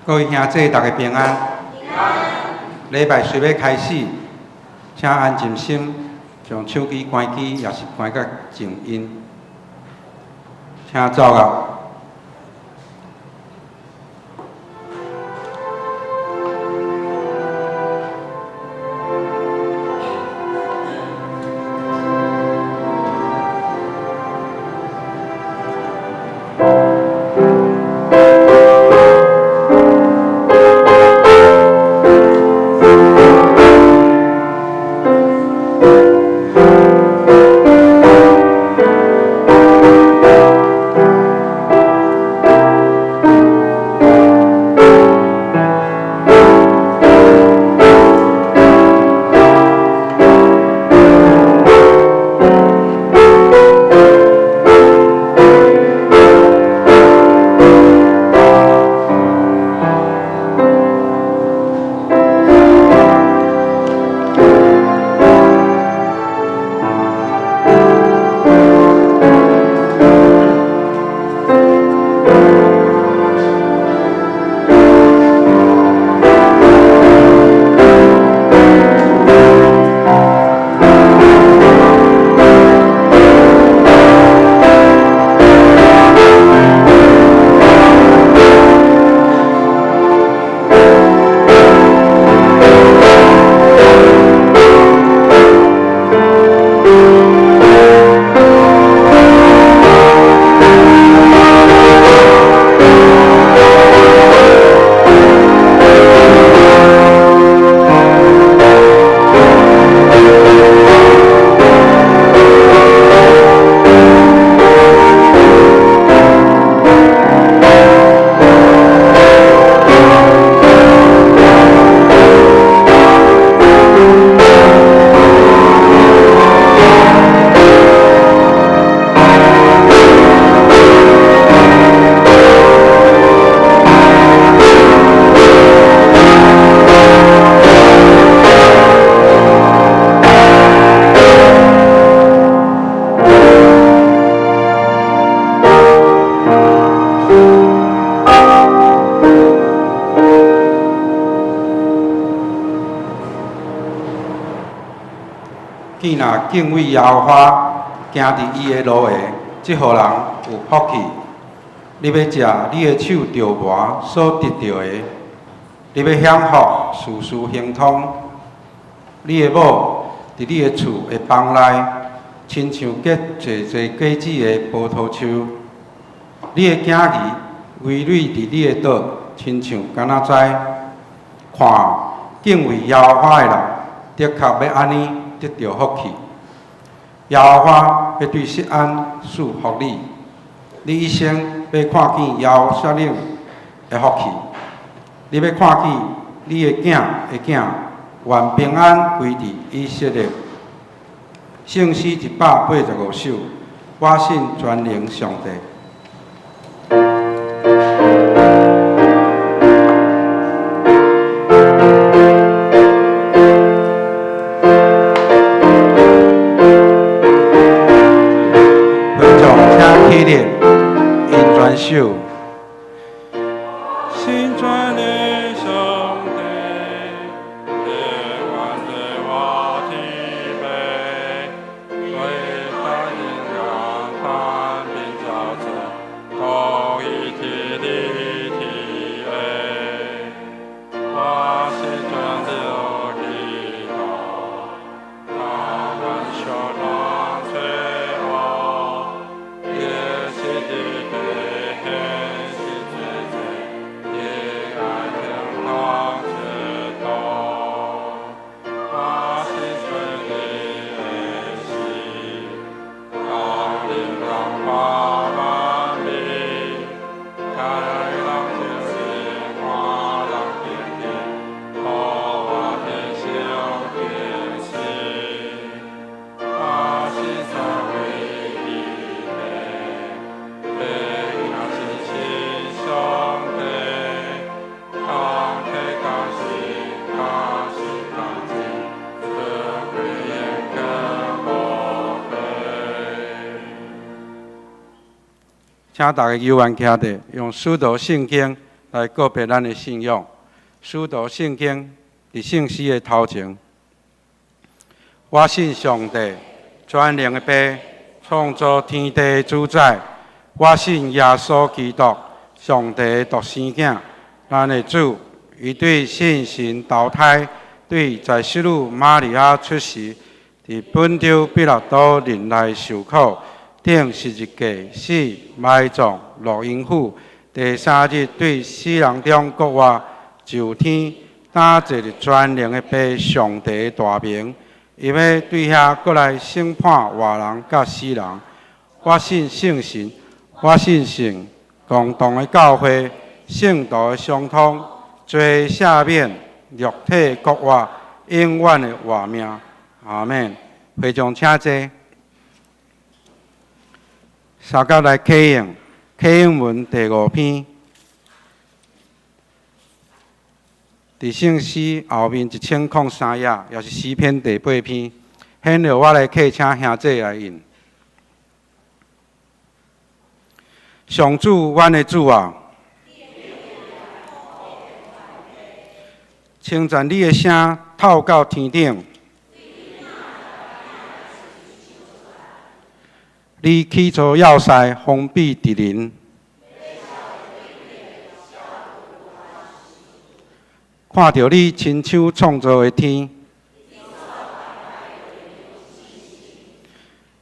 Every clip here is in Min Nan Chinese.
各位兄弟，大家平安。禮拜隨欲開始，請安靜心，將手機關機，抑是關甲靜音。請奏樂。見若敬畏耶和華，行佇伊的路的，這號人有福氣。你欲食你的手著磨所得著的，你欲享福，事事亨通。你的某佇你的厝的房內，親像結濟濟果子的葡萄樹。你的囝兒葳蕤佇你的桌，親像柑仔栽。看，敬畏耶和華的人，的確欲按呢得著福氣。耶和華欲對錫安賜福你，你一生欲看見耶路撒冷的福氣。你欲看見你的囝的囝，願平安歸佇以色列。聖詩185首，我信全能上帝。會眾請起立，因全首。信全能上帝，夜晚的我天父，為他人讓他並造成同一體的體的，我信全能基督，他們所讓最後，也是的的很是最最的愛天堂之道，我信全能的心，當靈讓花萬民，開朗天心，花讓天地，和我天上天心，我信三位一體，被那信心上帝，當體當心當心當心，自貴嚴格無非。請大家猶原徛佇，用使徒信經來告白咱的信仰。使徒信經佇聖詩的頭前，我信上帝，全能的父，創造天地的主宰。我信耶穌基督，上帝的獨生囝，咱的主。伊對聖神投胎，對在聖女瑪利亞出世，佇本丟彼拉多任內受苦，釘十字架死，埋葬，落陰府，第三日對死人中復活，上天，擔坐佇全能的父上帝的大明，伊欲對遐閣來審判活人佮死人。我信聖神，我信聖共同的教會，聖徒的相通，罪赦免，肉體復活，永遠的活命。阿們。會眾請坐。相佮來啟應，啟應文第五篇，佇聖詩後面1003頁，也是詩篇第八篇。現在我來啟請兄弟來印。上主，阮的主啊，稱讚你的聲透到天頂。你起造要塞，封閉敵人。看著你親手創造的天。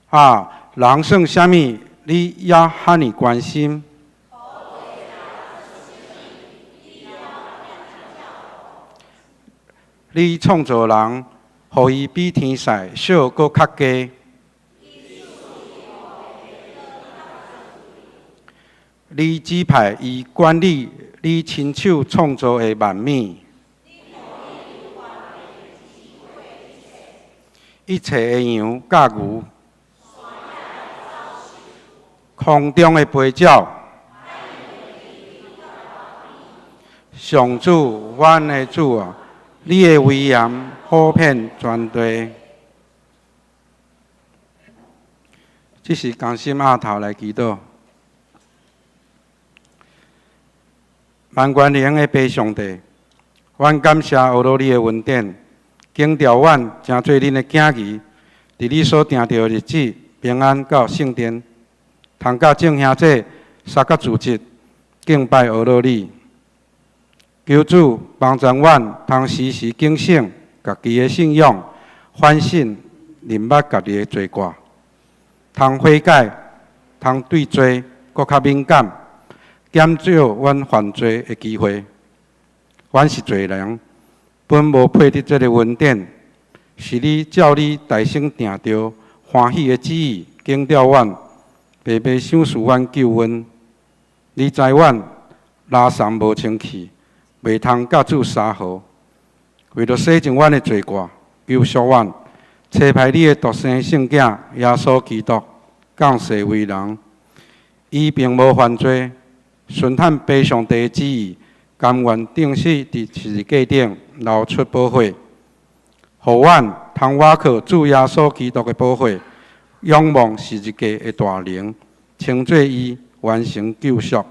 啊，人算啥物？你猶遐爾關心？你創造人，予伊比天使小閣較低。你指派伊管理你親手創造的萬物，一切的羊佮牛，空中的飛鳥。上主，阮的主啊，你的威嚴普遍全地。這是同心阿頭來祈禱。萬全能的父上帝，阮感謝阿羅你的恩典，警調阮成做恁的囝兒，佇你所定著的日子，平安到聖殿，通佮眾兄弟相佮組織敬拜阿羅你。求主幫助阮，通時時警醒家己的信仰，反省認捌家己的罪過，通悔改，通對罪閣較敏感。減少阮犯罪的機會。阮是罪人，本無配得這个恩典，是你照你大聖定著歡喜的旨意，警調阮，白白賞賜阮救恩。你知阮垃圾無清氣，袂通佮主相和。為著洗淨阮的罪過，救贖阮，差派你的獨生聖子耶穌基督降世為人，伊並無犯罪。順趁父上帝的旨意，甘願釘死佇十字架頂，流出寶血，予阮通倚靠主耶穌基督的寶血，仰望十字架的大能，稱做伊完成救贖，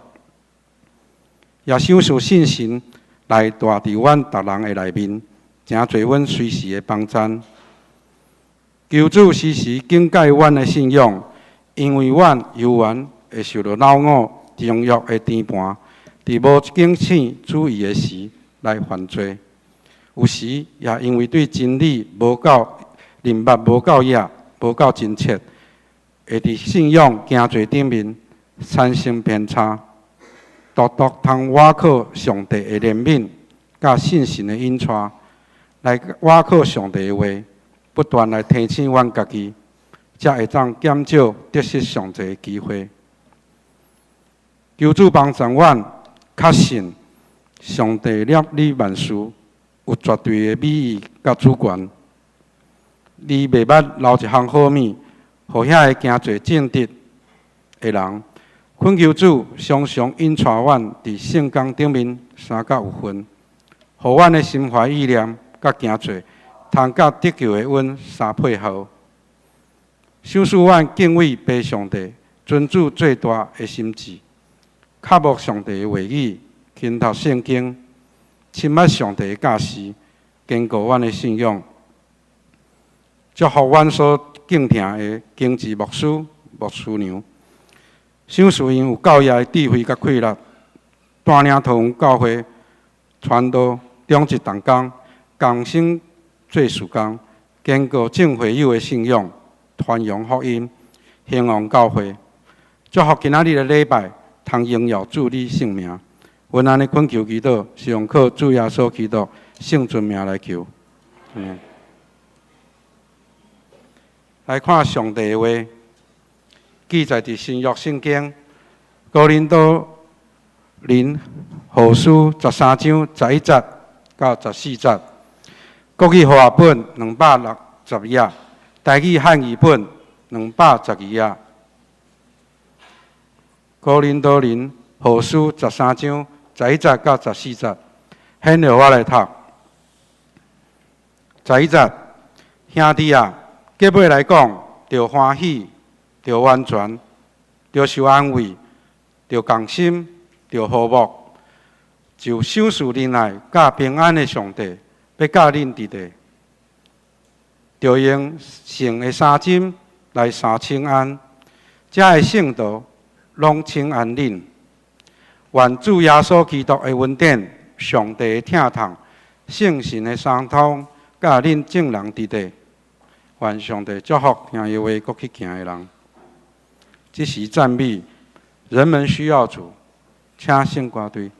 也賞賜聖神來住佇阮逐人的內面，成做阮隨時的幫贊。求主時時警戒阮的信仰，因為阮猶原會受著老我情欲的纏盤，佇無警醒注意的時來犯罪。有時也因為對真理無夠認捌無夠額、無夠真切，會佇信仰行做頂面產生偏差，獨獨通倚靠上帝的憐憫，佮聖神的引帶，來倚靠上帝的話，不斷來提醒阮家己，才會當減少得失上濟的機會。求主幫助阮確信上帝立你萬事有絕對的美意佮主權。你袂捌留一項好物，予遐个行做正直的人。懇求主常常引帶阮佇聖工頂面相佮有份，予阮的心懷意念佮行做，通佮得救的阮相配合。賞賜阮敬畏父上帝、尊主最大的心志。渴慕上帝的話語，勤讀聖經，深捌上帝的教示，堅固阮的信仰。祝福阮所敬聽的經濟牧師、牧師娘，賞賜𪜶有教業的智慧佮氣力，帶領桃園教會傳道長執同工，共心做事工，堅固眾會友的信仰，傳揚福音，興旺教會。祝福今仔日的禮拜，通榮耀主你聖名。阮按呢懇求祈禱，是用靠主耶穌基督聖尊名來求。來看上帝的話，記載佇新約聖經哥林多林後書13章11節到14節，國語和合本262頁，台語漢語本212頁。哥林多林後書13章11節到14節，現予我來讀。十一節，兄弟啊，結尾來講，著歡喜，著完全，著受安慰，著共心，著和睦，就賞賜仁愛佮平安的上帝，欲佮恁佇咧，著用聖的衫針來三請安，遮的聖徒攏請安恁。願主耶穌基督的恩典、上帝的疼痛、聖神的相通，佮恁眾人佇咧。願上帝祝福聽伊話閣去行的人。這時讚美，人們需要主，請聖歌隊。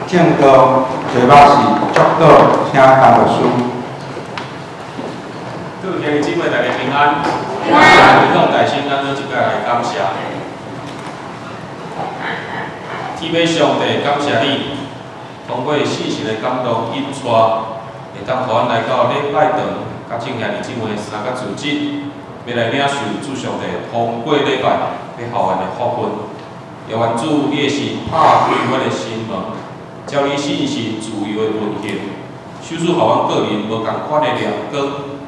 證道題目是祝禱，請陳牧師。各位兄弟姊妹，大家平安。平安。分享大聲，咱做一擺來感謝。天父上帝，感謝你，通過聖神的感動引帶，會當予阮來到禮拜堂，佮眾兄弟姊妹相佮組織，欲來領受主上帝通過禮拜欲予阮的福分。也願主你的心拍開阮的心門，照你信實自由的運行，賞賜予阮個人無仝款的亮光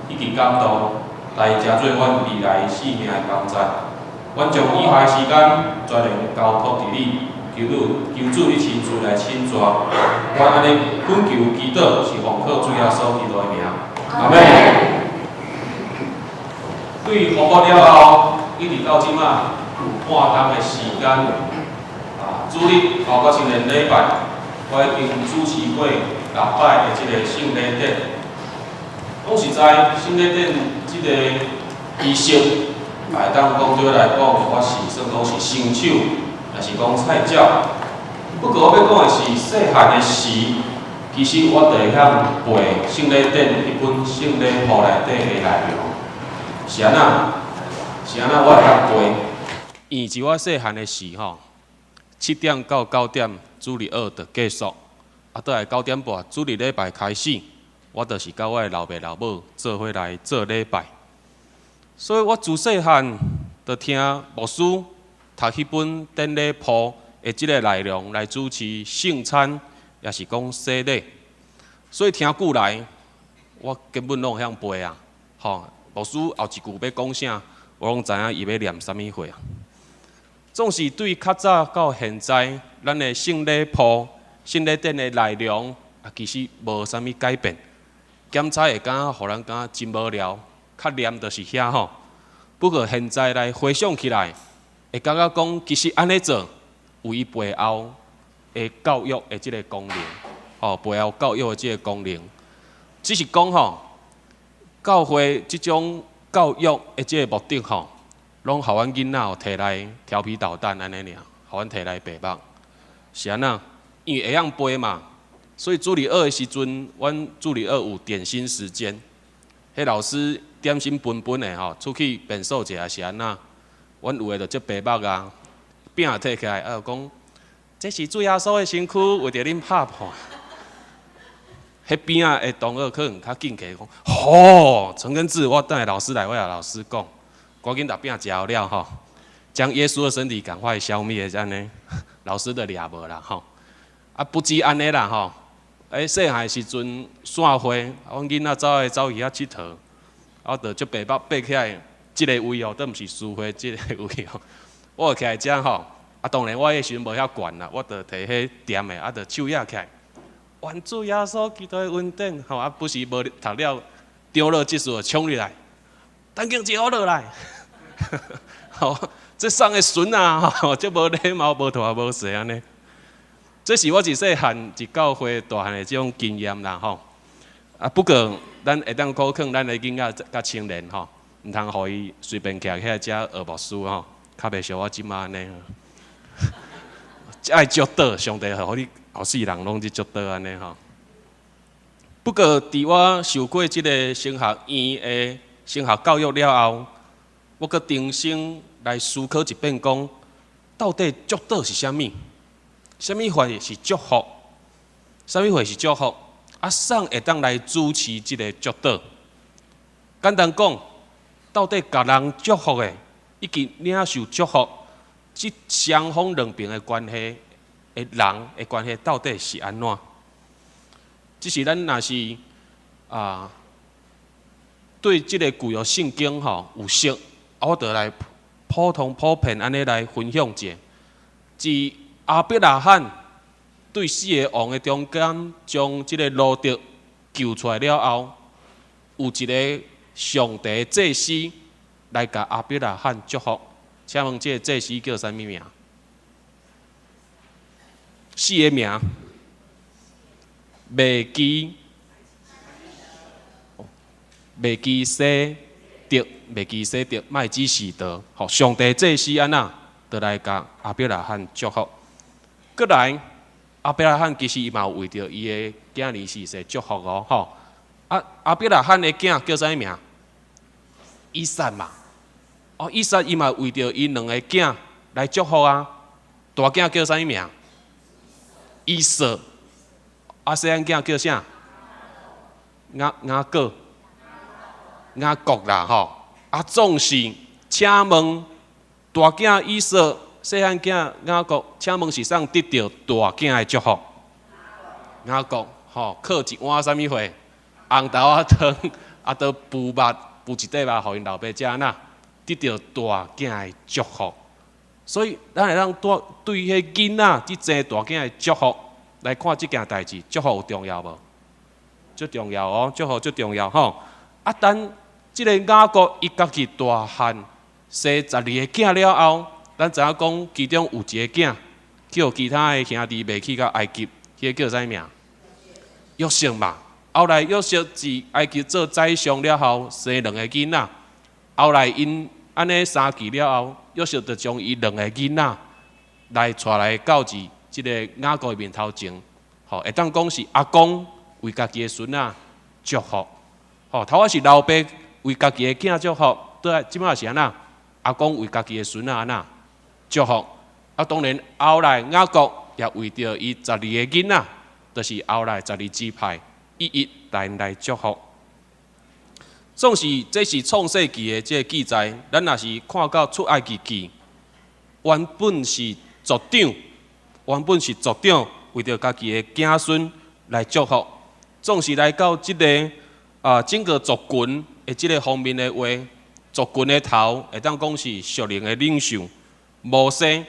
以及感動，來成做阮未來生命的幫助。阮將以下的時間全然交託佇你，求主求主你親自來親帶。阮按呢懇求祈禱，是奉靠主耶穌基督的名。阿們。對復活了後，一直到這馬有半冬的時間，啊，主日包括青年禮拜，我已經主持過六擺的這个聖禮典。講實在，聖禮典這个儀式，會當講對我來講，我是算講是新手，也是講菜鳥。不過我欲講的是，細漢的時，其實我就會曉背聖禮典彼本聖禮簿內底的內容。是按怎？是按怎？我會曉背？因為自我細漢的時吼，7點到9點主日學就結束，啊，倒來9點半主日禮拜開始，我就是佮我的老爸老母做伙來做禮拜。所以我自細漢就聽牧師讀彼本典禮簿的這个內容來主持聖餐，抑是講洗禮。所以聽久來，我根本攏會曉背啊！吼，牧師後一句欲講啥，我攏知影伊欲念啥物貨啊。總是對較早到現在，咱的聖禮簿、聖禮典的內容啊，其實無啥物改變。檢查會感覺予人感覺真無聊，較念就是遐吼。不過現在來回想起來，會感覺講其實按呢做，有伊背後的教育的這个功能，吼，背後教育的這个功能，只是講吼，教會這種教育的這个目的吼，攏予阮囡仔吼提來調皮搗蛋按呢爾，予阮提來白目，是按怎？因為會曉背嘛，所以主日學的時陣，阮主日學有點心時間，彼老師點心分分的吼，出去便所者是按怎？阮有的就足白目啊，餅摕起來，啊講，這是主耶穌的身軀，為著恁拍破。彼邊仔的同學可能較緊起講，吼，陳根志，我等下老師來，我共老師講，趕緊共餅食了吼，將耶穌的身體趕快消滅，按呢，老師就掠無啦吼。啊，不止按呢啦吼，欸，細漢時陣散會，阮囡仔走來走去遐𨑨迌，啊，就足白目爬起來，這个位哦，都毋是司會這个位哦，我徛佇遮吼，啊，當然我彼時陣無遐懸啦，我就提彼踮的，啊，就手舉起來，願主耶穌基督的恩典，吼，啊，不時無讀了，長老執事就衝入來，陳敬志我落來，吼，這送的孫啊，吼，足無禮貌，無大無細按呢。這是我自細漢佇教會大漢的這種經驗啦，吼。啊，不過咱會當鼓勸咱的囡仔佮青年吼，毋通予伊隨便徛起來遮學牧師吼，較袂像我這馬按呢。愛祝禱，上帝予你後世人攏佇祝禱按呢吼。不過，佇我受過這个神學院的神學教育了後，我閣重新來思考一遍，講到底祝禱是啥物？啥物貨是祝福？啥物貨是祝福？啊，誰會當來主持這个祝禱？簡單講，到底共人祝福的，以及領受祝福，這雙方兩邊的關係的人的關係到底是按怎？這是咱若是啊，對這个舊約聖經吼有熟，啊，我就來普通普遍按呢來分享者。自亞伯拉罕對四个王的中間，將這个羅得救出來了後，有一个上帝祭司來共亞伯拉罕祝福。請問這个祭司叫啥物名？四个名：麥基洗德、麥基洗德、麥基洗德。吼，上帝祭司按怎，就來共亞伯拉罕祝福。閣來，亞伯拉罕其實伊嘛有為著伊的囝兒是說祝福哦，吼。啊，亞伯拉罕的囝叫啥物名？以撒嘛。哦，以撒伊嘛為著伊兩个囝來祝福啊。大囝叫啥物名？以掃。啊，細漢囝叫啥？雅雅各。雅各啦，吼。啊，總是，請問大囝以掃，細漢囝雅各，請問是啥得著大囝的祝福？雅各，吼，靠一碗啥物貨？紅豆仔湯，啊，閣孵肉，孵一塊肉，予𪜶老爸食哪？得著大囝的祝福。所以，咱會當對對彼囡仔佇生大囝的祝福來看這件代誌，祝福有重要無？足重要哦，祝福足重要吼。啊，等這个雅各伊家己大漢生十二个囝了後，咱知影講其中有一个囝叫其他的兄弟賣去到埃及，彼个叫啥物名？約瑟嘛。後來約瑟佇埃及做宰相了後，生兩个囡仔。後來𪜶按呢相見了後，約瑟就將伊兩个囡仔來帶來到佇這个雅各的面頭前，吼，會當講是阿公為家己的孫仔祝福，吼，頭仔是老爸為家己的囝祝福，倒來這擺是按怎？阿公為家己的孫仔按怎祝福？啊，當然後來雅各也為著伊十二个囡仔，就是後來十二支派，一一來來祝福。總是這是創世記的這个記載，咱若是看到出埃及記，原本是族長，原本是族長為著家己的子孫來祝福，總是來到這个啊整個族群的這个方面的話，族群的頭會當講是屬靈的領袖摩西。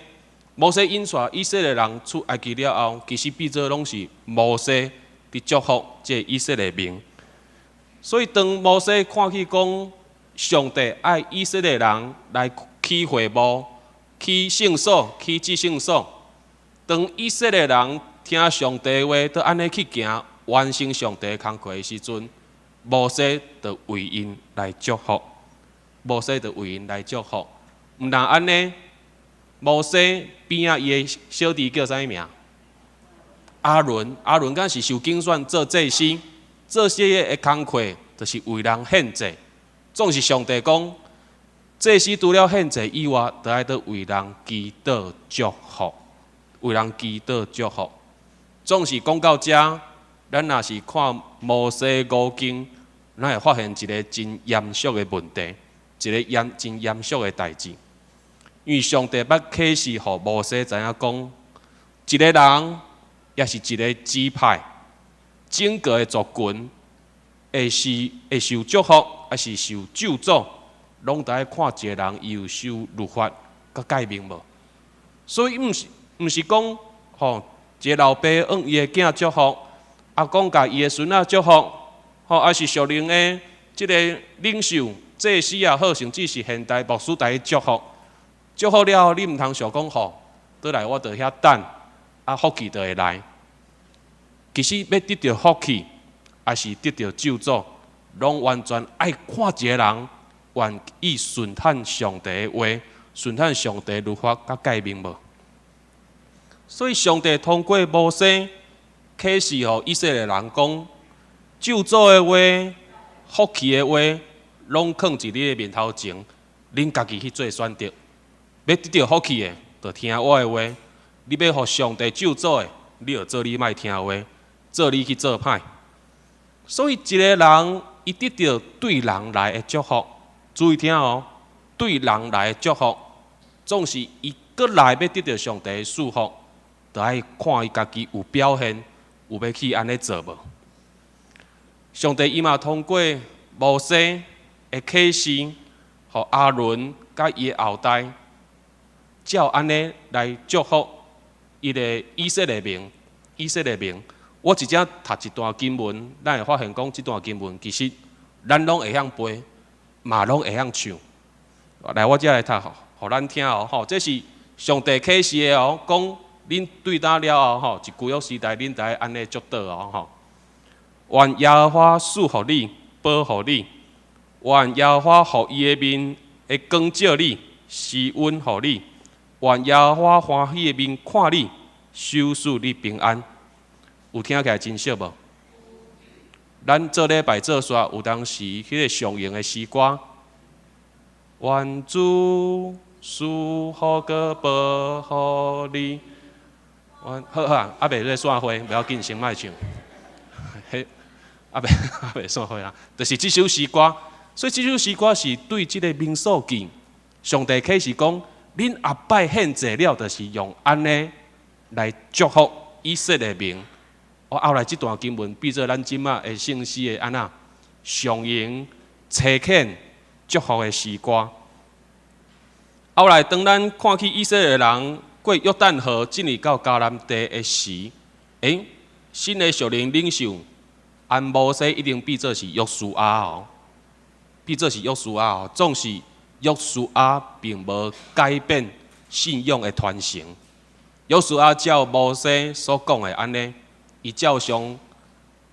摩西引帶以色列人出埃及了後，其實變做攏是摩西佇祝福這个以色列民。所以當摩西看見講上帝愛以色列人來起會幕、起聖所、起至聖所，當以色列人聽上帝話，都按呢去行，完成上帝工課的時陣，摩西就為𪜶來祝福。摩西就為𪜶來祝福。毋但按呢，摩西邊仔伊的小弟叫啥物名？亞倫，亞倫敢是受揀選做祭司，做這个的工課，就是為人獻祭。總是上帝講，祭司除了獻祭以外，都愛閣為人祈禱祝福，為人祈禱祝福。總是講到遮，咱若是看摩西五經，咱會發現一个真嚴肅的問題，一个嚴真嚴肅的代誌。因為上帝捌啟示予摩西知影講，一个人抑是一个支派，整個的族群會是會受祝福，抑是受咒詛，攏得愛看一个人伊有守律法佮誡命無。所以毋是毋是講吼，一个老爸向伊的囝祝福，阿公共伊的孫仔祝福，吼，抑是屬靈的這个領袖祭司也好，甚至是現代牧師來祝福。祝福了後，你毋通想講吼，倒來我佇遐等，啊福氣就會來。其實欲得著福氣，抑是得著咒詛，攏完全愛看一个人願意順趁上帝的話，順趁上帝律法佮誡命無。所以上帝通過摩西啟示予以色列人講，咒詛的話、福氣的話，攏囥佇你的面頭前，恁家己去做選擇。欲得著福氣的，就聽我的話；你欲予上帝咒詛的，你就做你莫聽話，做你去做歹。所以一个人伊得著對人來的祝福，注意聽哦，對人來的祝福，總是伊閣來欲得著上帝的祝福，就愛看伊家己有表現，有欲去按呢做無。上帝伊嘛通過摩西的啟示，予亞倫佮伊的後代，照按呢來祝福伊的以色列民。以色列民，我直接讀一段經文，咱會發現講這段經文其實咱攏會曉背，嘛攏會曉唱。來，我這來讀，予咱聽哦，吼，這是上帝啟示的哦，講恁對今了後吼，佇舊約時代恁著愛按呢祝禱哦，吼。願耶和華賜福你，保護你；願耶和華予伊的面會光照你，施恩予你；願耶和華歡喜的面看你，守賜你平安。有聽起來真熟無？咱做禮拜做煞有當時，彼个上用的詩歌，願主賜福閣保護你。阮好好啊，猶未咧散會，袂要緊，先莫唱。彼猶未散會啊，就是這首詩歌。所以這首詩歌是對這个民數記，上帝啟示講，恁後擺獻祭了，就是用按呢來祝福以色列民。我後來這段經文變做咱這馬的聖詩的按怎上用差遣祝福的詩歌。後來當咱看去以色列人過約旦河進入到迦南地的時，新的屬靈領袖按摩西一定變做是約書亞哦，變做是約書亞哦。總是約書亞並無改變信仰的傳承。約書亞照摩西所講的按呢，伊照常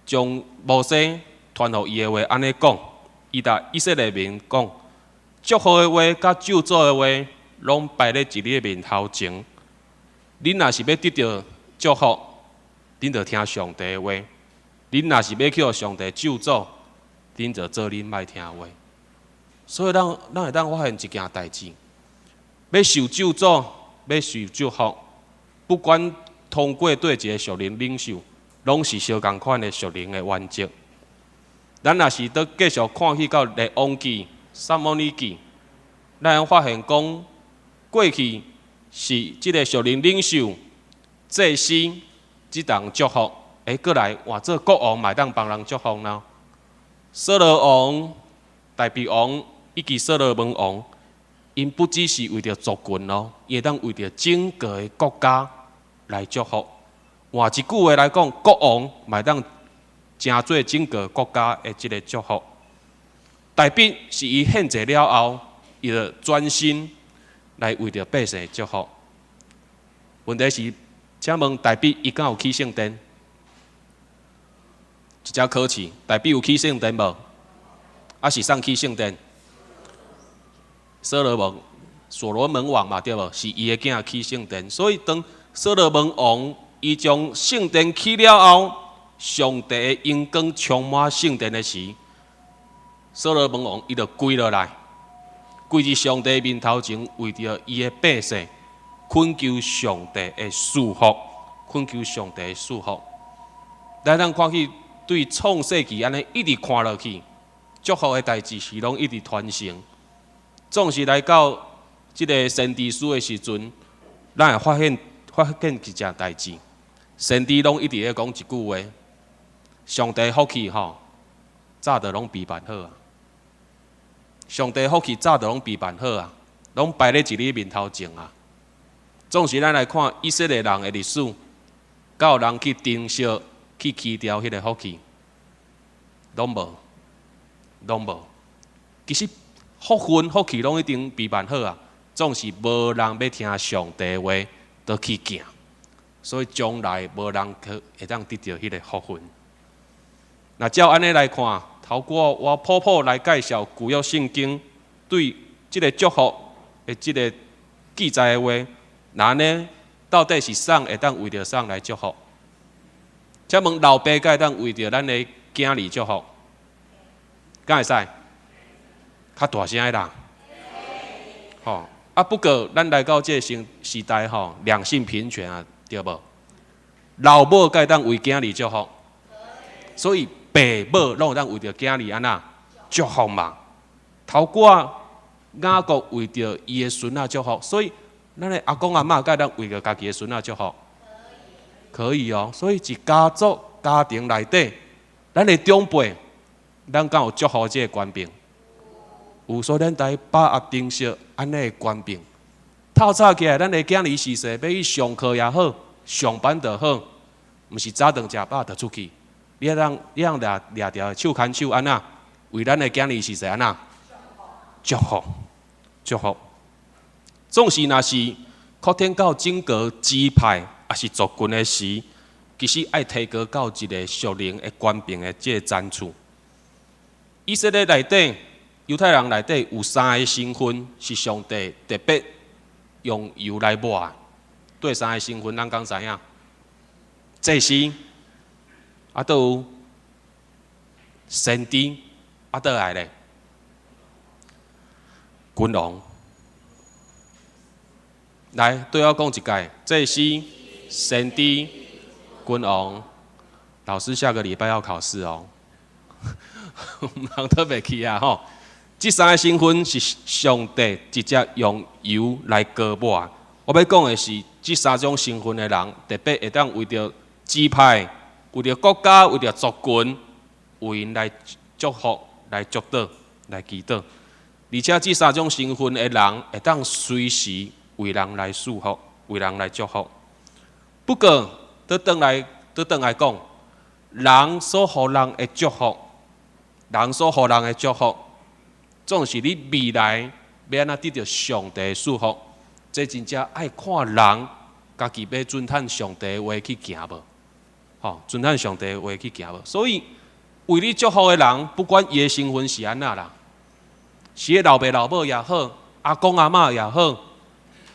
將摩西傳予伊的話按呢講，伊共以色列民講，祝福的話佮咒詛的話，攏擺咧佇你的面頭前。恁若是欲得著祝福，恁就聽上帝的話；恁若是欲去予上帝咒詛，恁就做恁愛聽話。所以咱會當發現一件代誌，欲受咒詛，欲受祝福，不管通過佗一个屬靈領袖，攏是相仝款的屬靈的原則。咱若是閣繼續看去到列王紀、撒母耳記，咱會發現講過去是這个屬靈領袖、祭司這當祝福，閣來換做國王嘛會當幫人祝福呢。掃羅王、大衛王以及所羅門王，𪜶不只是為著族群咯，伊會當為著整個的國家來祝福。換一句話來講，國王嘛會當成做整個國家的這个祝福。大衛是伊獻祭了後，伊就專心來為著百姓祝福。問題是，請問大衛伊敢有起聖殿？一隻考試，大衛有起聖殿無？啊是啥起聖殿？所羅門，所羅門王嘛對無？是伊的囝起聖殿，所以當所羅門王伊將聖殿起了後，上帝的榮光充滿聖殿的時，所羅門王伊就跪落來，跪佇上帝面頭前，為著伊的百姓懇求上帝的賜福，懇求上帝的賜福。咱通看去對創世記按呢一直看落去，祝福的代誌是攏一直傳承。總是來到這个先知書的時陣，咱會發現一件代誌，先知攏一直咧講一句話：上帝福氣吼，早就攏備辦好啊！上帝福氣早就攏備辦好啊，攏擺咧佇你面頭前啊！總是咱來看以色列人的歷史，敢有人去珍惜、去期待彼个福氣？攏無，攏無。其實福分、福氣攏已經備辦好啊，總是無人欲聽上帝話，倒去行，所以將來無人去會當得著彼个福分。若照按呢來看，透過我普普來介紹舊約聖經對這个祝福的這个記載的話，那呢到底是啥會當為著啥來祝福？請問老爸敢會當為著咱的囝兒祝福？敢會使？較大聲的啦！吼啊！不過咱來到這個新時代吼，兩性平權啊，對無？老母敢會當為囝兒祝福？所以爸母攏會當為著囝兒按怎祝福嘛？頭拄雅各為著伊的孫仔祝福，所以咱的阿公阿嬤敢會當為著家己的孫仔祝福？可以哦。所以一家族家庭內底，咱的長輩，咱敢有祝福這个權柄？有，所以咱得把握珍惜按呢的權柄。透早起來，咱的囝兒時勢欲去上課也好，上班就好，毋是早頓食飽就出去。你通掠著手牽手按怎？為咱的囝兒時勢按怎？祝福，祝福。總是若是擴展到整個支派，抑是族群的時，其實愛提高到一个屬靈的權柄的這个層次。以色列內底，猶太人內底有三个身份是上帝特別用油來抹的。對三个身份咱敢知影？祭司，啊，閣有先知，啊，倒來咧，君王。來，對我講一擺，祭司、先知、君王。老師下個禮拜要考試哦，毋通倒袂記啊吼！這三个身份是上帝直接用油來膏抹。我欲講的是，這三種身份的人，特別會當為著支派、為著國家、為著族群，為𪜶來祝福、來祝禱、來祈禱。而且這三種身份的人，會當隨時為人來賜福、為人來祝福。不過，倒轉來講，人所予人的祝福，人所予人的祝福，總是你未來欲按怎得著上帝的祝福，這真正愛看人家己欲遵趁上帝的話去行無？吼，遵趁上帝的話去行無？所以為你祝福的人，不管伊的身份是按怎啦，是彼老爸老母也好，阿公阿嬤也好，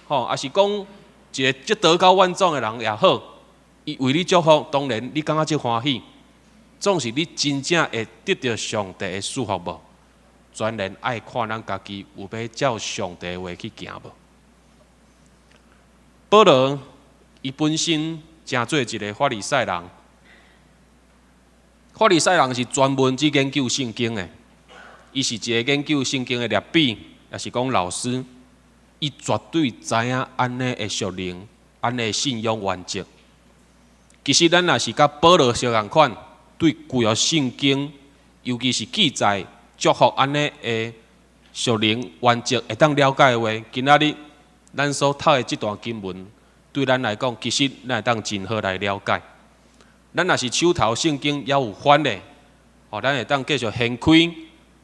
吼，抑是講一个足德高望重的人也好，伊為你祝福，當然你感覺足歡喜。總是你真正會得著上帝的祝福無？全然愛看咱家己有欲照上帝的話去行無？保羅伊本身成做一个法利賽人，法利賽人是專門去研究聖經的，伊是一个研究聖經的拉比，抑是講老師，伊絕對知影按呢的屬靈，按呢的信仰原則。其實咱若是佮保羅相仝款，對舊約聖經，尤其是記載祝福按呢的屬靈原則會當了解的話，今仔日咱所讀的這段經文，對咱來講，其實咱會當真好來了解。咱若是手頭聖經猶有翻的，吼，咱會當繼續掀開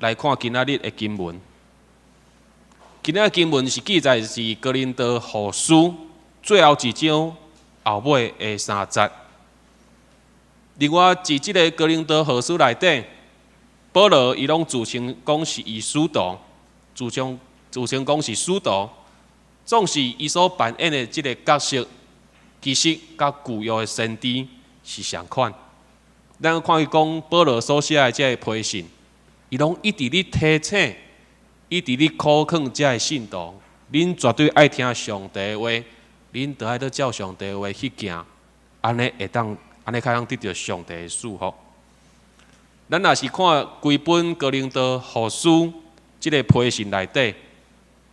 來看今仔日的經文。今仔日經文是記載是哥林多後書最後一章後尾的三節。另外，佇這个哥林多後書內底，保羅伊攏自稱講是伊使徒，自稱講是使徒，總是伊所扮演的這个角色，其實佮舊約的先知是相款。咱看伊講保羅所寫的這个批信，伊攏一直咧提醒，一直咧苦勸遮的信徒，恁絕對愛聽上帝的話，恁著愛閣照上帝的話去行，按呢會當。按呢較通得著上帝的祝福。咱若是看規本哥林多後書這个批信內底，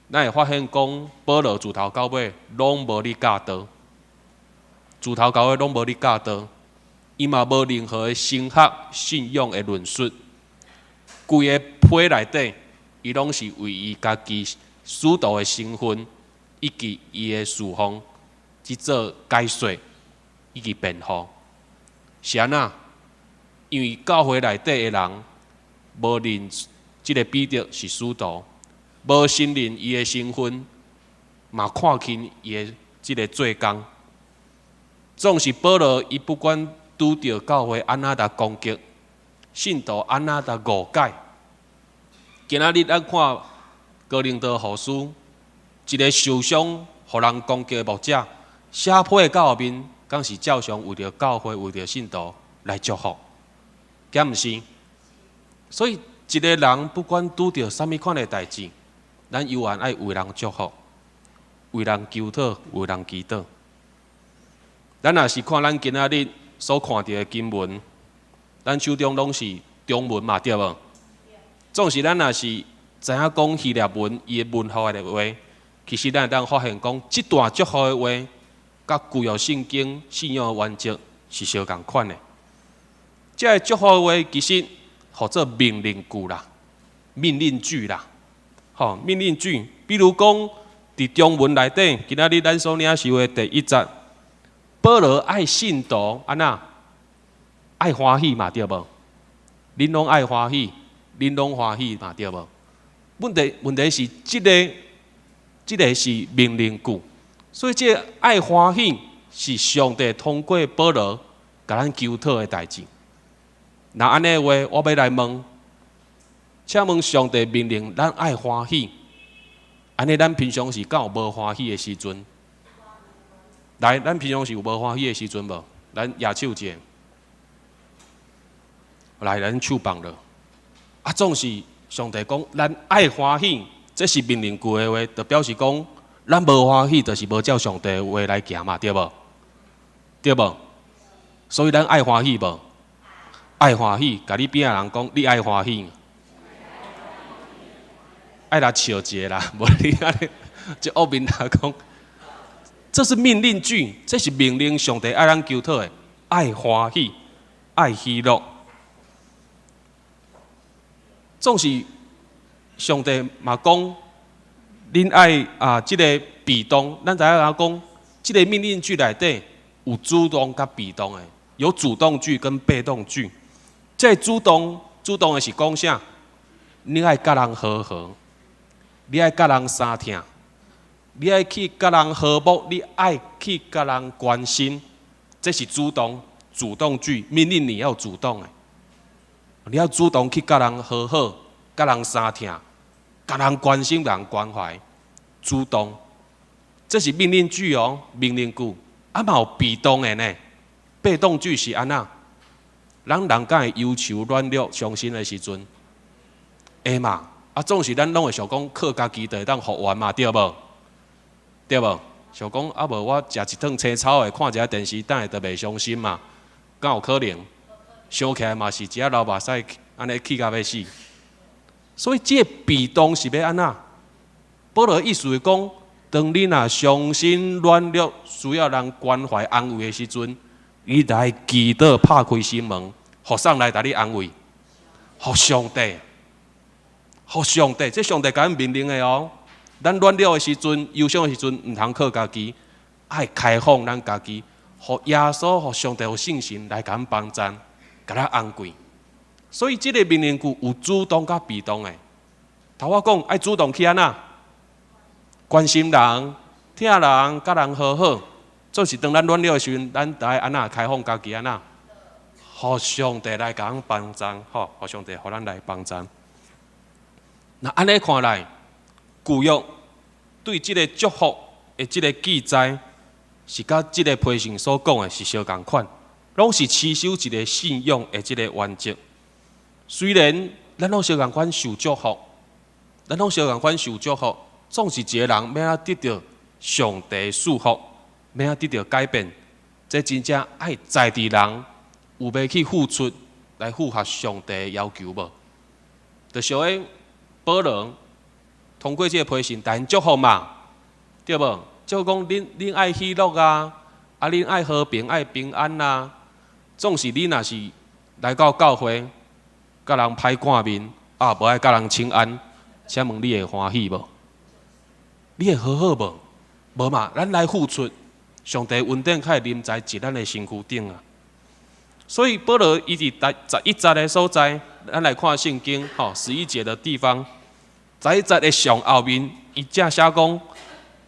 咱會發現講保羅自頭到尾攏無咧教導，自頭到尾攏無咧教導，伊嘛無任何的神學信仰的論述。規個批內底，伊攏是為伊家己使徒的身份以及伊的侍奉去做解說以及辯護。是按怎？因為教會內底的人無認這个彼得是使徒，無承認伊的身份，嘛看輕伊的這个做工。總是保羅，伊不管拄著教會按怎來攻擊，信徒按怎來誤解。今仔日咱看哥林多後書，一个受傷、予人攻擊的牧者，寫批到後面，敢是照常為著教會、為著信徒來祝福，敢毋是？所以一个人不管拄著啥物款的代誌，咱猶原愛為人祝福，為人求禱，為人祈禱。咱若是看咱今仔日所看著的經文，咱手中攏是中文嘛，對無？總是咱若是知影講希臘文伊的文法的話，其實咱會當發現講，這段祝福的話，佮舊約聖經信仰的原則是相仝款的。這个祝福的話，其實號做命令句啦，命令句啦，吼，命令句。比如講，佇中文內底，今仔日咱所領受的第一節，保羅愛信徒按怎？愛歡喜嘛，對無？恁攏愛歡喜，恁攏歡喜嘛，對無？問題是，這个是命令句，所以這个愛歡喜是上帝通過保羅共咱求討的代誌。若按呢的話，我欲來問，請問上帝命令咱愛歡喜，按呢咱平常時敢有無歡喜的時陣？來，咱平常時有無歡喜的時陣無？咱舉手者。來，咱手放落。啊，總是上帝講，咱愛歡喜，這是命令句的話，就表示講，咱無歡喜，就是無照上帝的話來行嘛，對無？對無？所以咱愛歡喜無？愛歡喜，共你邊仔人講，你愛歡喜。愛來笑一下啦，無你按呢這惡面頭講，這是命令句，這是命令，上帝愛咱求討的，愛歡喜，愛喜樂。總是上帝嘛講，恁愛啊，這个被動，咱知影講，這个命令句內底有主動佮被動的，有主動句跟被動句。這個主動，主動的是講啥？你愛佮人和好，你愛佮人相疼，你愛去佮人和睦，你愛去佮人關心，這是主動，主動句，命令你要主動的。你要主動去佮人和好，佮人相疼，佮人關心、人關懷，主動，這是命令句哦，命令句。啊嘛有被動的呢？被動句是按怎？咱人敢會憂愁、軟弱、傷心的時陣，會嘛？啊，總是咱攏會想講靠家己就會當復原嘛，對無？對無？想講啊無我食一頓青草的，看一下電視，等下就袂傷心嘛？敢有可能？想起來嘛是一下流目屎，按呢氣甲欲死。所以這个被動是欲按怎？保羅意思是講，當你若傷心軟弱，需要人關懷安慰的時陣，你來祈禱拍開心門，予誰來共你安慰？予上帝，予上帝，這上帝共咱命令的哦。咱軟弱的時陣、憂傷的時陣，毋通靠家己，愛開放咱家己，予耶穌、予上帝、予聖神來共咱幫贊，共咱安慰。所以這个命令句有主動佮被動的。頭我講愛主動去按怎？關心人、疼人、佮人和好。就是當咱軟弱的時陣，咱著愛按怎開放家己按怎？予上帝來共咱幫贊，吼！予上帝予咱來幫贊。那按呢看來，舊約對這个祝福的這个記載，是佮這个批信所講的是相仝款，攏是持守一个信仰的這个原則。雖然咱攏相仝款受祝福，咱攏相仝款受祝福，總是一个人欲按怎得著上帝賜福，欲按怎得著改變，這真正愛在佇人有欲去付出來符合上帝的要求無？就像彼保羅通過這個批信，帶𪜶祝福嘛，對無？就講恁愛喜樂啊，啊恁愛和平、愛平安啊。總是你若是來到教會，共人歹看面，啊無愛共人請安，請問你會歡喜無？你會和好無？無嘛，咱來付出，上帝恩典較會臨在佇咱的身軀頂啊。所以保羅伊佇第十一節的所在，咱來看聖經，吼，十一節的地方，十一節的上後面，伊正寫講，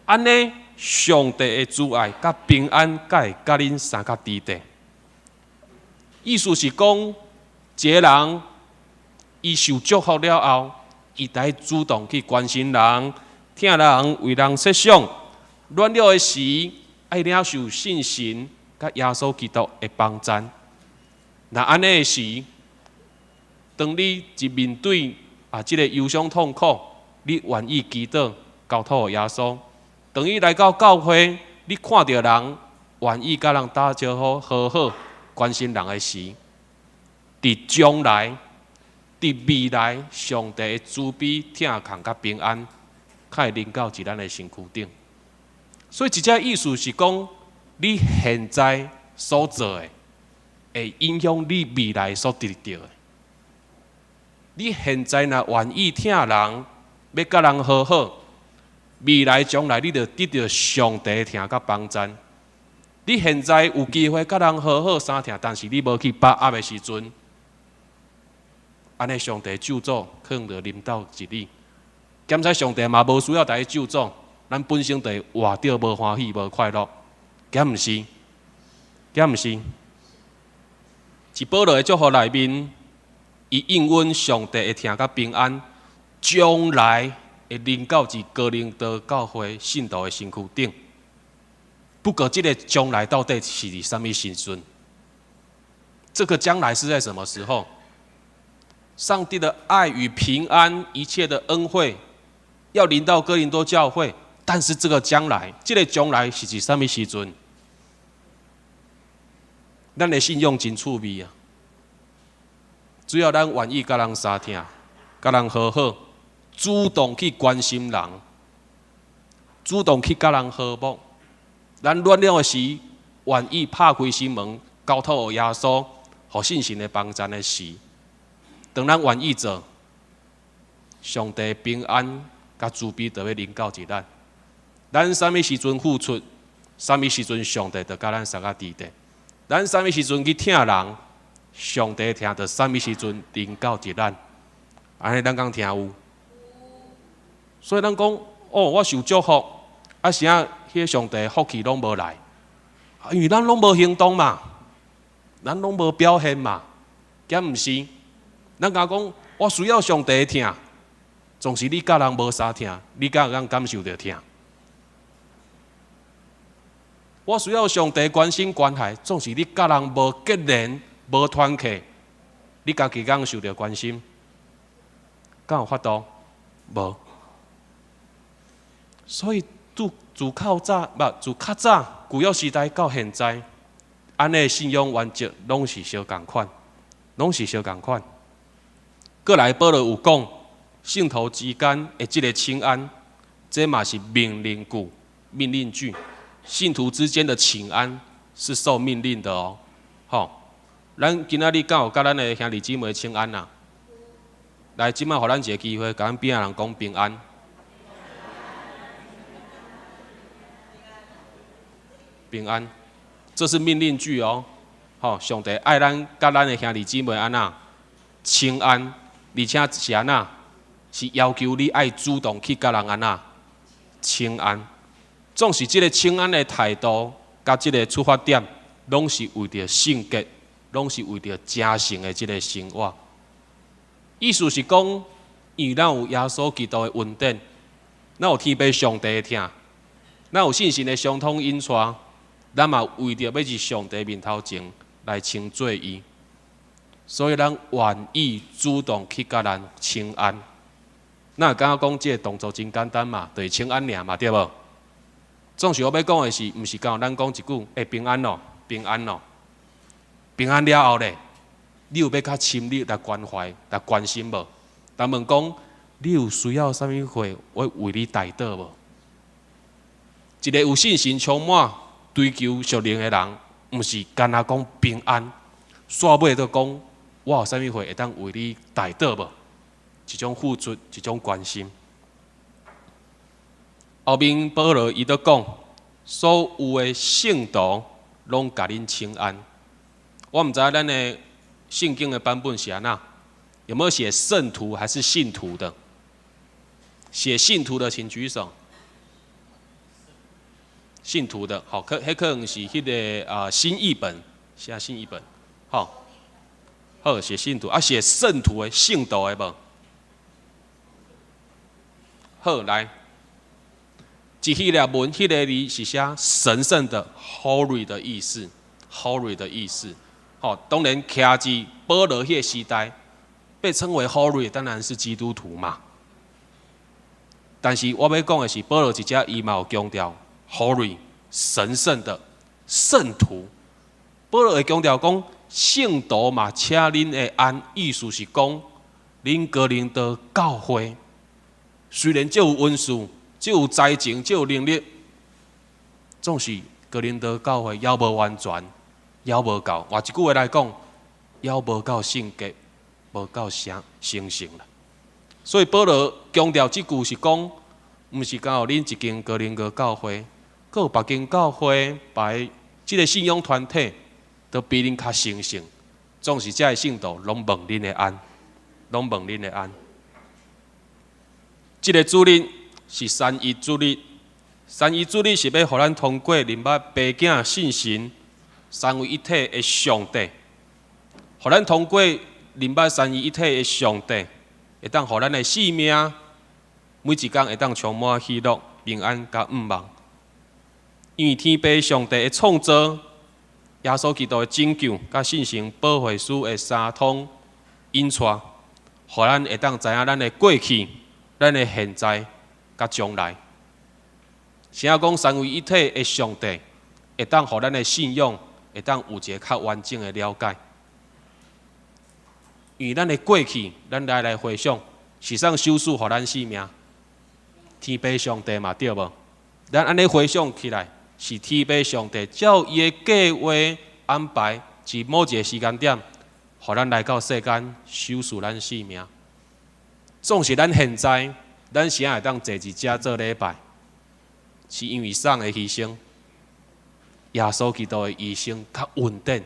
按呢，上帝的慈愛佮平安，才會佮恁相佮佇綴。意思是講，一个人伊受祝福了後，伊得主動去關心人、疼人、為人設想。軟弱的時，愛領受聖神佮耶穌基督的幫贊。若按呢的時，當你一面對啊這个憂傷痛苦，你願意祈禱交託予耶穌。當你來到教會，你看著人願意佮人打招呼、和好、關心人的時，佇將來、佇未來，上帝的慈悲、疼痛佮平安，較會臨到佇咱的身軀頂。所以，這只意思是講，你現在所做的，會影響你未來所得著的。你現在若願意疼人，欲佮人和好，未來將來你就得著上帝疼佮幫贊。你現在有機會佮人和好相疼，但是你無去把握的時陣，按呢上帝咒詛可能就臨到佇你。兼且上帝嘛無需要共你咒詛，咱本身就會活著無歡喜、無快樂，敢毋是？敢毋是？佇保羅的祝福內面，伊應允上帝的疼佮平安，將來會臨到佇哥林多教會信徒的身軀頂。不過，這个將來到底是佇啥物時陣？這個將來是在什麼時候？上帝的愛與平安，一切的恩惠，要臨到哥林多教會。但是這個將來，這个將來是佇啥物時陣？咱的信仰真趣味啊！只要咱願意佮人相疼，佮人和好，主動去關心人，主動去佮人和睦，咱軟弱的時，願意拍開心門，交託予耶穌，予信心的幫贊的時，當咱願意做，上帝平安佮慈悲就欲臨到佇咱。咱啥物時陣付出，啥物時陣上帝就佮咱相佮佇咧。咱啥物時陣去疼人，上帝疼就啥物時陣臨到佇咱。按呢咱敢聽有？所以咱講，哦，我受祝福，啊啥彼个上帝福氣攏無來，因為咱攏無行動嘛，咱攏無表現嘛，敢毋是？咱敢講，我需要上帝疼，總是你佮人無相疼，你敢會當感受著疼？我需要上帝關心關懷，總是你佮人無結連、無團契，你家己敢受著關心？敢有法度？無。所以自自較早，無自較早舊約時代到現在，按呢信仰原則攏是相仝款，攏是相仝款。閣來保羅有講，聖徒之間的這个請安，這嘛是命令句、命令句。信徒之間的請安是受命令的哦，吼，咱今仔日敢有佮咱的兄弟姊妹請安啊？來，這擺予咱一个機會，共咱邊仔人講平安。平安，這是命令句哦，吼，上帝愛咱佮咱的兄弟姊妹按怎請安，而且是按怎？是要求你愛主動去佮人按怎請安。總是這个請安的態度，佮這个出發點，攏是為著聖潔，攏是為著成聖的這个生活。意思是講，因為咱有耶穌基督的恩典，咱有天父上帝的疼，咱有聖神的相通引帶，咱嘛為著欲佇上帝面頭前來稱做伊，所以咱願意主動去佮人請安。咱會感覺講這个動作真簡單嘛，就是請安爾嘛，對無？總是我欲講的是，毋是干焦咱講一句，欸，平安咯，平安咯，平安了後咧，你有欲較深入來關懷、來關心無？但問講，你有需要啥物貨，我為你代禱無？一个有信心充滿、追求屬靈的人，毋是干焦講平安，煞尾就講我有啥物貨會當為你代禱無？一種付出，一種關心。後面保羅伊閣講，所有的聖徒攏共恁請安。我毋知咱的聖經的版本是按怎，有沒有寫聖徒還是信徒的？寫信徒的請舉手。信徒的，好，可彼可能是彼个啊新譯本，寫新譯本，好，好寫信徒啊，寫聖徒的聖徒的無？好，來。這希臘文，彼个字是寫神聖的 holy 的意思，holy 的意思。好，當然，徛佇保羅彼个時代，被稱為 holy，當然是基督徒嘛。但是我欲講的是，保羅佇遮伊嘛有強調 holy 神聖的聖徒。保羅會強調講，聖徒嘛，請恁的安，意思是講，恁哥林多教會雖然足有恩賜，足有才情，足有能力，總是哥林多教會猶無完全，猶無夠。換一句話來講，猶無夠聖潔，無夠成成聖啦。所以保羅強調這句是講，毋是干焦恁一間哥林多教會，閣有別間教會，別這个信仰團體都比恁較成聖，總是遮个聖徒攏問恁的安，攏問恁的安。這个主日是三一主日，三一主日是欲予咱通過認捌爸囝聖神三位一體的上帝，予咱通過認捌三位一體的上帝，會當予咱的生命每一工會當充滿喜樂、平安佮向望。因為天父上帝的創造，耶穌基督的拯救，佮聖神保惠師的三通引帶，予咱會當知影咱的過去、咱的現在、佮將來。啥講三位一體的上帝，會當予咱的信仰會當有一个較完整的了解。因為咱的過去，咱來回想，是啥賞賜予咱性命？天父上帝嘛，對無？咱按呢回想起來，是天父上帝照伊的計劃安排，佇某一个時間點，予咱來到世間，賞賜咱性命。總是咱現在，咱啥會當坐佇遮做禮拜，是因為啥的犧牲？耶穌基督的犧牲佮恩典，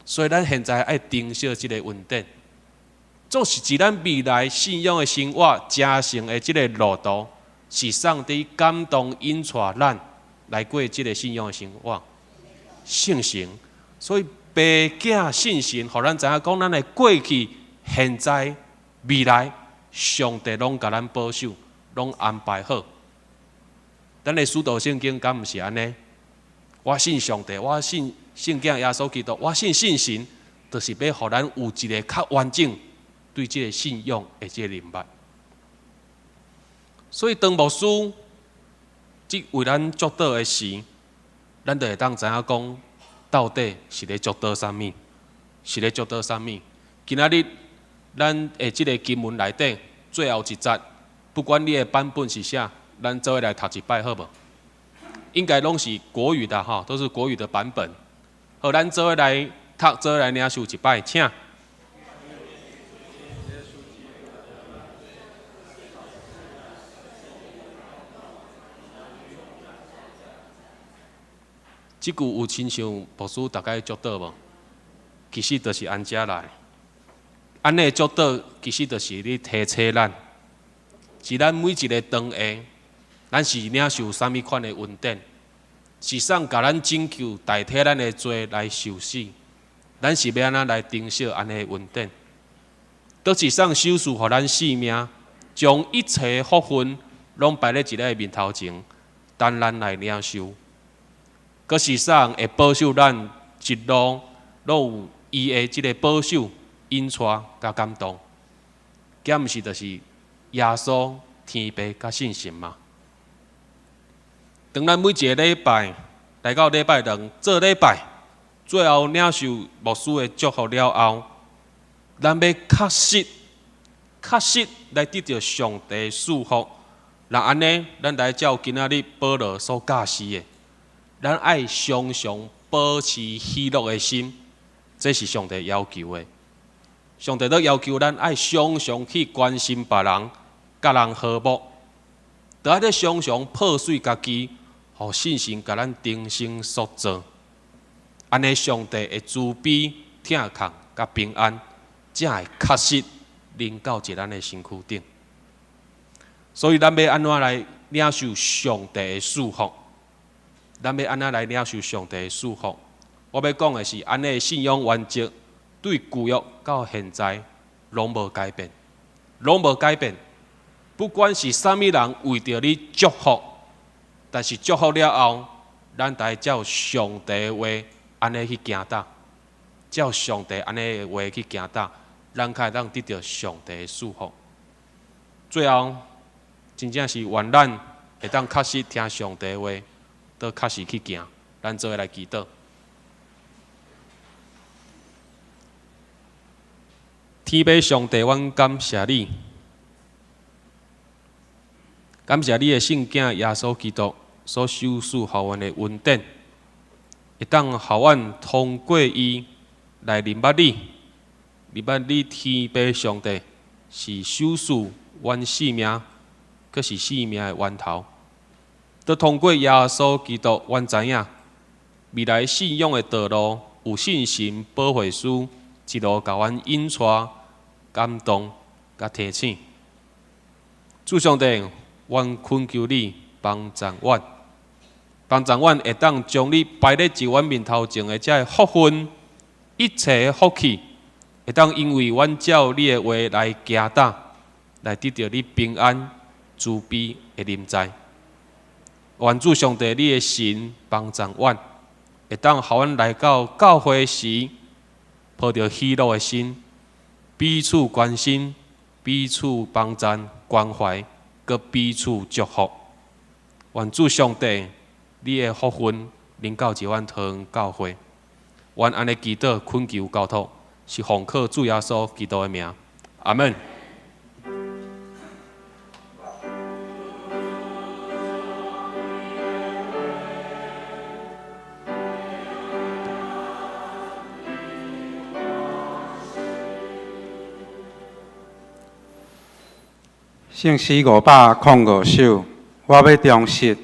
所以咱現在愛珍惜這个恩典。總是佇咱未來信仰的生活、成聖的這个路途，是上帝感動引帶咱來過這个信仰的生活。聖神，所以爸囝聖神，予咱知影講，咱的過去、現在、未來，上帝攏共咱保守，攏安排好。咱的使徒聖經敢毋是按呢？我信上帝，我信聖子耶穌基督，我信聖神，就是欲予咱有一个較完整對這个信仰的這个認捌。所以當牧師這為咱祝禱的時，咱就會當知影講，到底是咧祝禱啥物？是咧祝禱啥物？今仔日咱的這个經文內底最後一節，不管你的版本是啥，咱做伙來讀一擺好無？應該攏是國語的吼，都是國語的版本。好，咱做伙來讀，做伙來領受一擺，請。這句有親像牧師逐擺祝禱無？其實就是按遮來，按呢祝禱其實就是咧提醒咱，是咱每一个當下，咱是領受啥物款的恩典，是啥共咱拯救、代替咱的罪來受死，咱是欲按怎來珍惜按呢恩典？佗一啥賞賜予咱性命，將一切福分攏擺咧一个面頭前，等咱來領受。閣是啥會保守咱一路攏有伊的這个保守、引帶佮感動，敢毋是就是耶穌、天父佮聖神嗎？當咱每一个禮拜來到禮拜堂做禮拜，最後領受牧師的祝福了後，咱欲確實、確實來得著上帝的祝福。若按呢，咱來照今仔日保羅所教示的，咱愛常常保持喜樂的心，這是上帝要求的。上帝都要求咱愛常常去關心別人，佮人和睦，都愛咧常常破碎家己，予聖神共咱重新塑造。按呢，上帝的慈悲、疼痛佮平安，才會確實臨到佇咱的身軀頂。所以，咱欲按怎來領受上帝的祝福？咱欲按怎來領受上帝的祝福？我欲講的是，按呢信仰原則對舊約到現在攏無改變，攏無改變。不管是啥物人為著你祝福，但是祝福了後，咱得照上帝的話按呢去行踏，照上帝按呢的話去行踏，咱才會當得著上帝的祝福。最後，真正是願咱會當確實聽上帝的話，都確實去行。咱做伙來祈禱。天父上帝，阮感謝你，感謝你的聖子耶穌基督所賞賜予阮的恩典，會當予阮通過伊來認捌你，認捌你天父上帝是賞賜阮性命，閣是性命的源頭。都通過耶穌基督，阮知影未來信仰的道路有聖神保惠師一路共阮引帶、感動、佮提醒。主上帝，阮懇求你幫助阮，幫助阮會當將你擺咧佇阮面頭前的這个福分，一切的福氣，會當因為阮照你的話來行踏，來得著你平安、慈悲的臨在。願主上帝，你的神幫助阮，會當予阮來到教會時，抱著喜樂的心，彼此關心，彼此幫贊關懷，閣彼此祝福。願主上帝，你的福分臨到這阮桃園教會。阮按呢祈禱懇求交託，是奉靠主耶穌基督的名，阿門。聖詩505首，我欲忠實。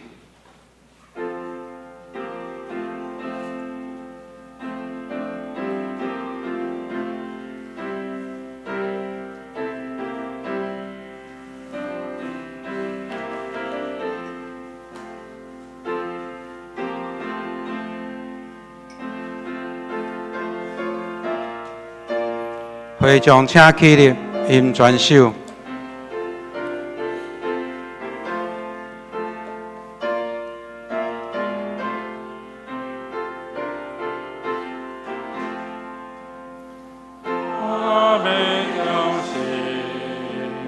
會眾請起立，吟全首。我欲忠實，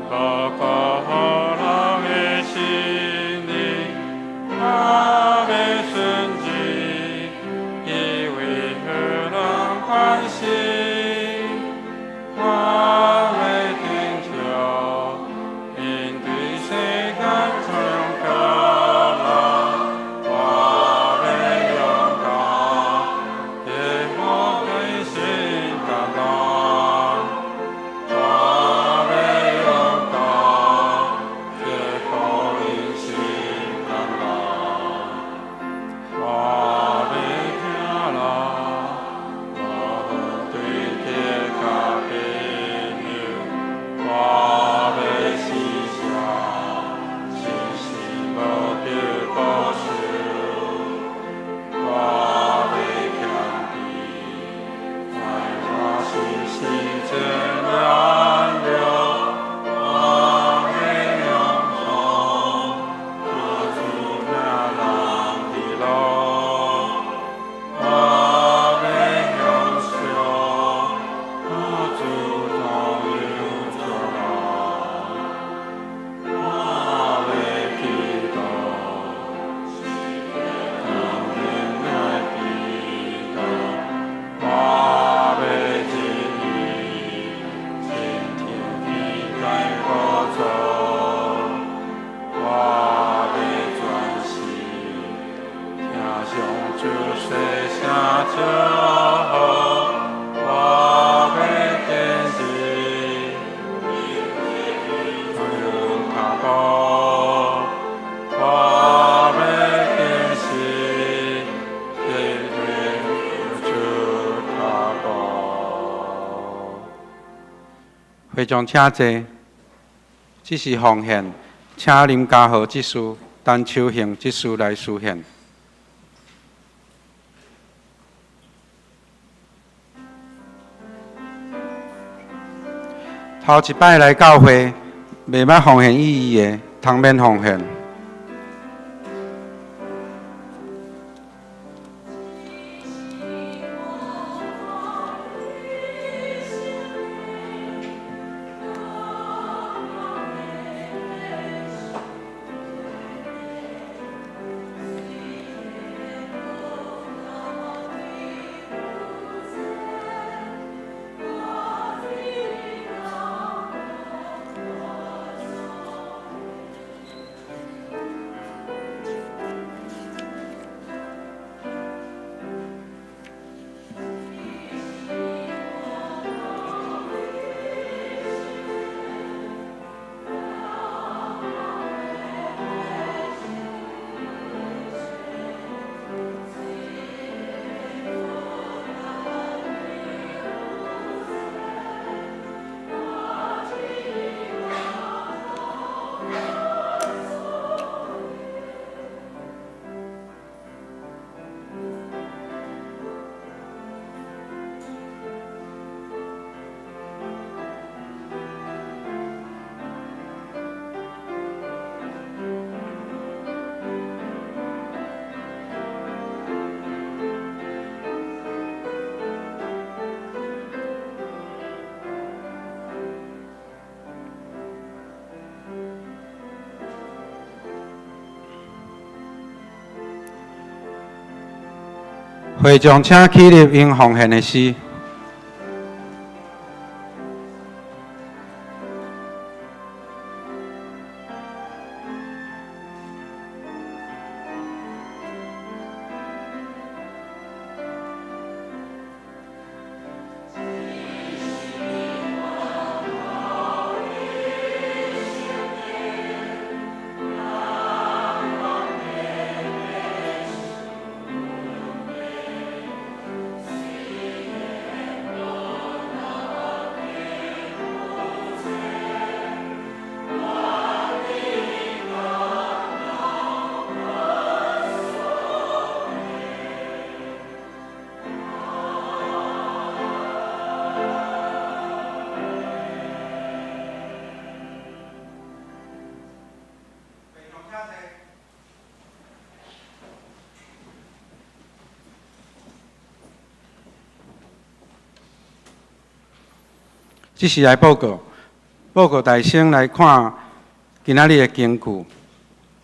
無顧予人的心意，我欲順志，以為予人歡喜。我欲聽從，因對世間充渴望。我欲勇敢，耶和華心感動。我欲勇敢，耶和華心感動。我欲聽人，無對天交朋友。我欲施捨，時時無得報酬。我欲謙卑，在我心時真軟弱。我欲仰望，主命人的路。我欲享受，主同有祝福。我欲祈禱，當面來祈禱。我欲盡意，傾聽天該無做。我欲專心，聽上主細聲祝福。我欲堅持，有跤步。我欲堅持，天天主跤步。會眾請坐，這是奉獻，請林家豪執事、陳秋興執事來司獻。頭一擺來教會，袂捌奉獻意義的，通免奉獻。會眾請起立，用奉獻的詩。這是來報告，報告大先來看今仔日的根據，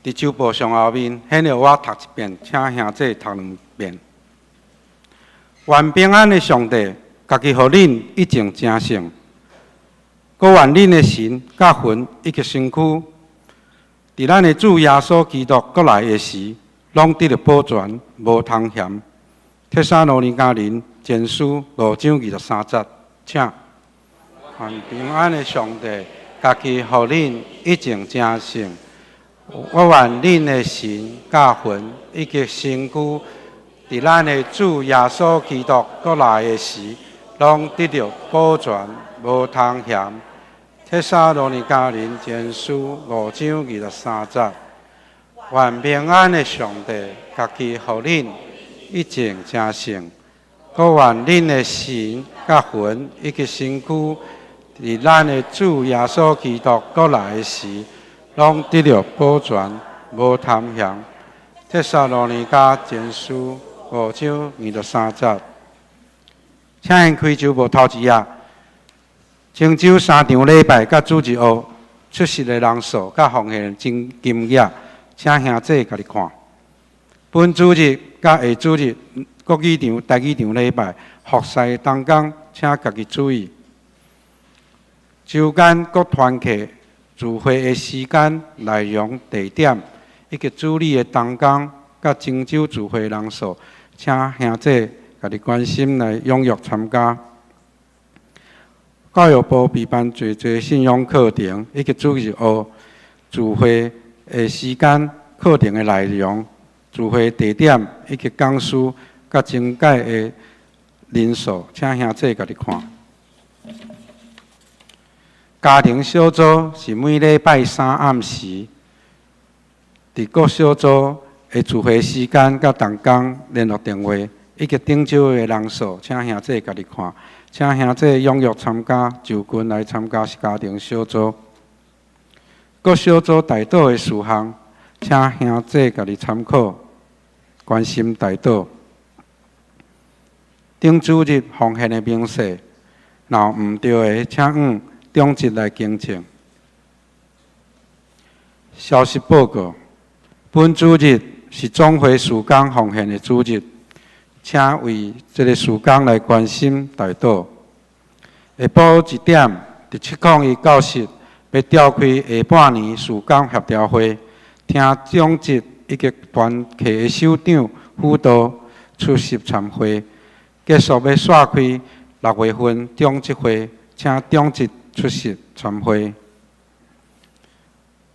佇週報上後面，顯著我讀一遍，請兄弟讀兩遍。願平安的上帝，家己予恁一定成聖，閣願恁的神佮魂以及身軀，佇咱的主耶穌基督閣來的時，攏得著保全，無通嫌。帖撒羅尼迦人前書五章二十三節，請。願平安的上帝，家己予恁一定成聖。我願恁的神佮魂以及身軀，佇咱的主耶穌基督閣來的時，攏得著保全，無通嫌。帖撒羅尼迦人前書五章二十三節。願平安的上帝，家己予恁一定成聖。閣願恁的神佮魂以及身軀，佇咱的主耶穌基督閣來的時，攏得著保全，無貪嫌。帖撒羅尼迦前書五章二十三節。請掀開週報頭一頁。前週三場禮拜佮主日學出席的人數佮奉獻金額，請兄弟家己看。本主日佮下主日國語場、台語場禮拜服侍的同工，請家己注意。週間各團契聚會的時間、內容、地點，以及主禮的同工佮前週聚會人數，請兄弟家己關心來踴躍參加。教育部備辦濟濟信仰課程，以及主日學聚會的時間、課程的內容、聚會地點，以及講師佮前屆的人數，請兄弟家己看。家庭小組是每禮拜三暗時，佇各小組的聚會時間佮同工聯絡電話，以及頂週的人數，請兄弟家己看。請兄弟踴躍參加，就近來參加家庭小組。各小組代禱的事項，請兄弟家己參考，關心代禱。頂主日奉獻的明細，若有毋對的，請向長執來更正。消息報告：本主日是總會事工奉獻的主日，請為這个事工來關心代禱。下晡一點，佇701教室欲召開下半年事工協調會，聽長執以及團契的首長輔導出席參會。結束欲煞開六月份長執會，請長執出席參會。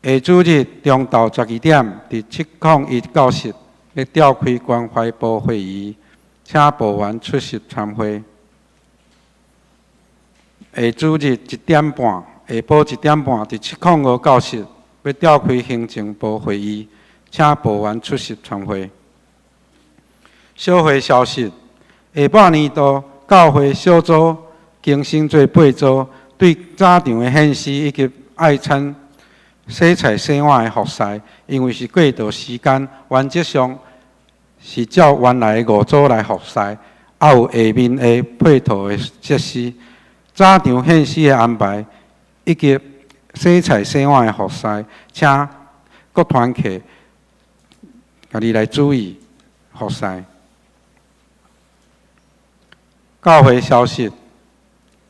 下主日中晝12點，佇701教室欲召開關懷部會議，請部員出席參會。下主日一點半，下晡一點半，佇705教室欲召開行政部會議，請部員出席參會。小會消息：下半年度教會小組更新做八組，對早場的獻詩以及愛餐洗菜洗碗的服侍，因為是過渡時間，原則上是照原來的五組來服侍，還有下面的配套的設施。早場獻詩的安排以及洗菜洗碗的服侍，請各團契家己來注意服侍。教會消息：今年度夏季學校生活營時間是7月12拜三到7月15拜六，費用一人300箍，歡迎兄弟踴躍招厝邊隔壁的囡仔來教會參加這个生活營，費用一人三百箍，報名到6月25截止。婦女團契佮夫婦團契野外靈修時間定佇這个禮拜六6月17號8點半。主理靈修是賴傳道，費用是每人500箍。報名到今仔日截止，請朱美玲姊妹來報名。7月份欲正式來實行新的八區教會小組的聚會，請各區的區長以以下教會命定統一的名稱來組立咱的群組，邀請會友踴躍來加入，方便通知事工踴躍參加聚會。教育部第五期社區花藝班對6月24開始，佇每禮拜六早起10點到11點半，佇705教室來上課。歡迎兄弟踴躍報名來參加。報名請向簡陳執事，也是幹事雨桐來報名。平安七月節音樂會時間定佇8月26拜六暗時7點半。歡迎兄弟踴躍招厝邊隔壁來參加，也為這个事工來關心代禱。教界消息：竹中小神言約拿書，請有興趣的往辦公室來報名。時間是7月14拜五到16拜日。2017年幸福家庭徵文活動，幸福佇阮兜。詳細說明，請兄弟家己來參考，參考踴躍來投稿。收件的對今仔日開始，一直到6月底來截止。補充報告，其他消息。本會朱重慶兄弟佇6月10號蒙主恩召，並佇當日的早起8點半，佇中壢殯儀館舉行臨終禱告。請兄弟繼續為著煞尾的一寡禮拜、安息禮拜、告別禮拜以及遺囑來代禱。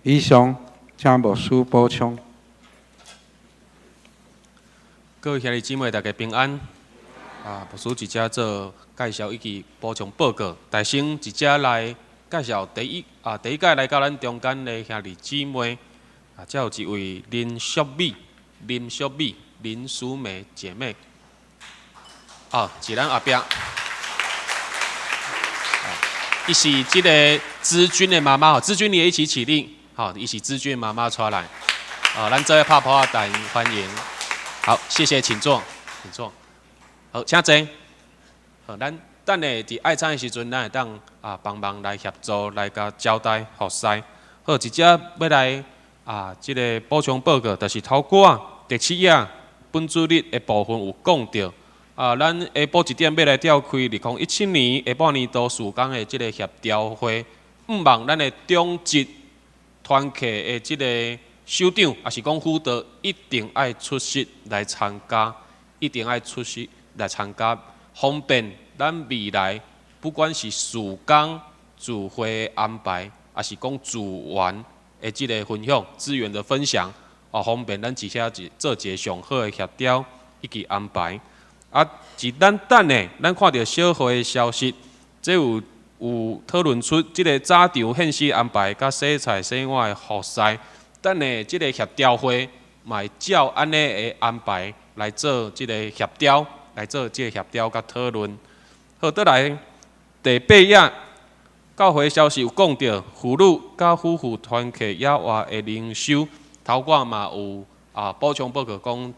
以上，請牧師補充。各位兄弟姊妹，大家平安。啊，牧師佇遮做介紹以及補充報告。但先佇遮來介紹第一屆來到咱中間的兄弟姊妹。啊，遮有一位林淑美，林淑美。林淑美姐妹，啊，佇咱後壁，伊是這个知君的媽媽，知君你也一起起立，好，伊是知君媽媽出來，啊，咱做伙拍噗仔來歡迎，好，謝謝，請坐，請坐，好，請坐，好，咱等下佇愛餐的時陣，咱會當啊幫忙來協助來共招待服侍。好，佇遮欲來啊，這个補充報告，就是頭拄仔第七頁。本主日的部分有講著，啊，咱下晡一點欲來召開2017年下半年度事工的這个協調會，向望咱的長執團契的這个首長，抑是講輔導，一定愛出席來參加，一定愛出席來參加，方便咱未來不管是事工聚會安排，抑是講資源的這个分享、資源的分享。哦，方便咱佇遮一做一个上好的協調以及安排。啊，佇咱等下，咱看著小會的消息，這有討論出這个早場獻詩安排，佮洗菜洗碗的服侍。等下這个協調會嘛會照按呢的安排來做這个協調，來做這个協調佮討論。好，倒來第八頁，教會消息有講著婦女佮夫婦團契野外的靈修。頭拄嘛有啊補充報告講，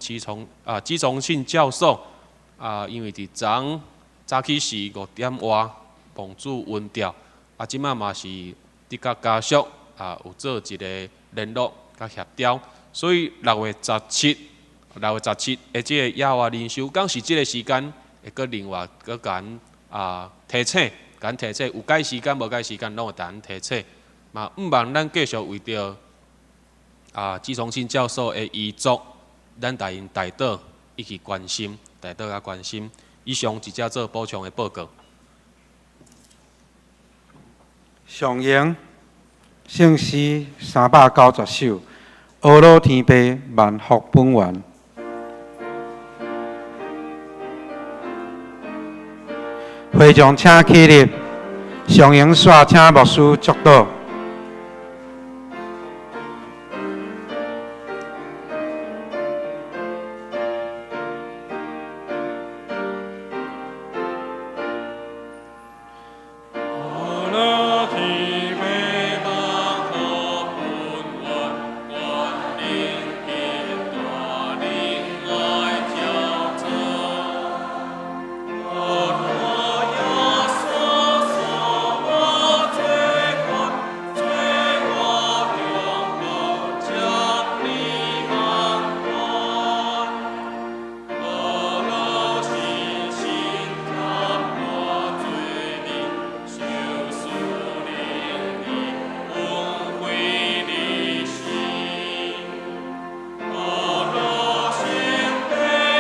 朱崇慶教授啊，因為佇昨早起時5點外蒙主恩召，啊，這擺嘛是佇佮家屬啊有做一个聯絡佮協調，所以6月17 6月17的這个耶和華靈修，敢是這个時間會閣另外閣共咱啊提醒，共咱提醒，有改時間無改時間，攏會共咱提醒。嘛，毋望咱繼續為著啊朱崇慶教授的遺囑，咱共𪜶代禱，一起關心，代禱佮關心。以上佇遮做補充的報告。上榮聖詩390首，阿魯天父萬福本源。會眾請起立，上榮煞請牧師祝禱。阿天父萬福本源，願靈基大仁愛照照。我耶穌所我罪困，罪我中保將你萬關。我老信心貪我罪孽，受死靈的恩惠利息。我老先百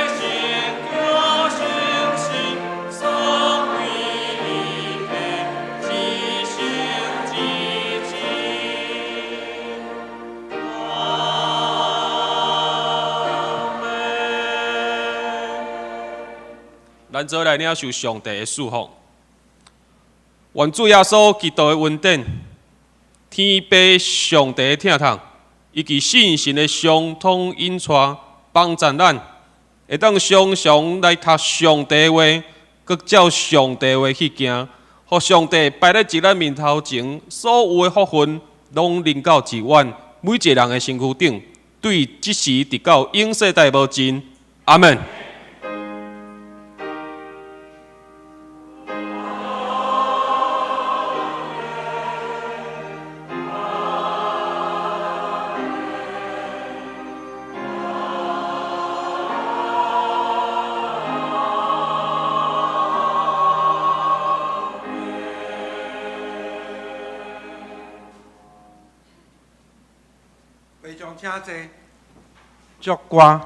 姓叫信心，送为你的至圣至至。阿們。咱做來領受上帝的祝福。願主耶穌基督的恩典、天父上帝的疼痛，以及聖神的相通引帶，幫助咱會當常常來讀上帝的話，閣照上帝的話去行，予上帝擺佇咱面頭前，所有的福分，攏臨到佇阮每一个人的身軀頂，對這時直到永世代無盡。阿們。會眾請坐，祝歌。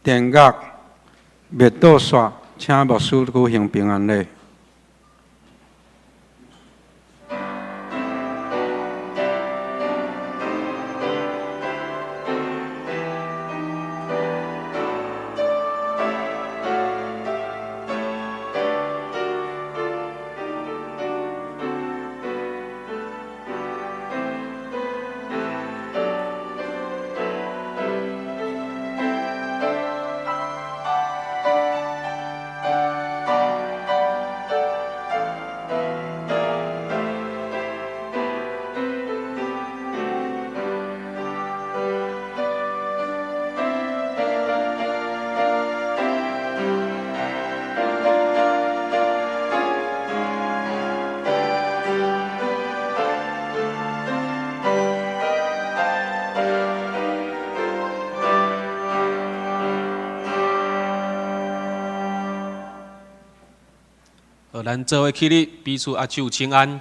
典樂滅道煞，請牧師舉行平安禮。好，咱做伙起立，彼此握手請安。